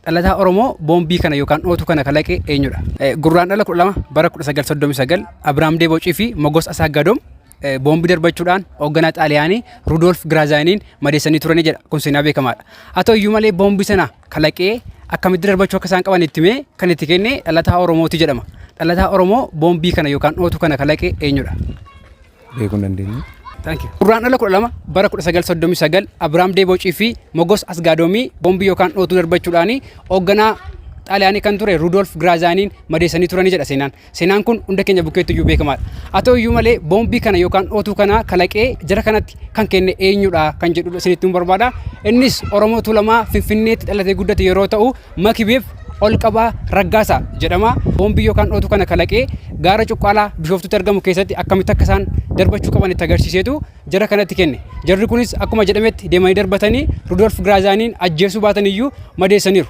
Dhalataa Oromoo boombii kana yookaan dhootu kana kalaqe eenyudha? Gurraandhala 12 bara 1939 Abiraam Deebocii fi Mogos Asaaggadoom boombii darbachuudhaan hoogganaa Xaaliyaanii Rudolf Giraazaaniin madeessanii turanii jedha. Kun seenaa beekamaadha. Haa ta'u iyyuu malee boombii sana kalaqee akkamitti darbachuu akka isaan qaban itti himee kan itti kenne dhalataa Oromooti jedhama. Dhalataa Oromoo boombii kana yookaan dhootu kana kalaqe eenyudha? Beekuu hin dandeenye. Thank you. Gurraandhala 12 bara 1939 Abiraam Deebocii fi Mogos Asgaadoomii boombii yookaan dhootuu darbachuudhaan hoogganaa Xaaliyaanii kan ture Rudolf Giraazaaniin madeessanii turanii jedha seenaan. Seenaan kun hunda keenya bukkeetti iyyuu beekamaadha. Haa ta'u iyyuu malee boombii kana yookaan dhootuu kana kalaqee jara kanatti kan kenne eenyudha kan jedhudha isinitti himuu barbaada. Innis Oromoo Tuulamaa Finfinneetti dhalatee guddate yeroo ta'u, Makibeef Olqabaa Raggaasaa jedhama. Boombii yookaan dhootuu kana kalaqee gaara Cuqqaalaa Bishooftuutti argamu keessatti akkamitti akka isaan darbachuu qaban itti agarsiiseetu jara kanatti kenne. Jarri kunis akkuma jedhametti deemanii darbatanii Rudolf Giraazaaniin ajjeesuu baatan iyyuu madeessaniiru.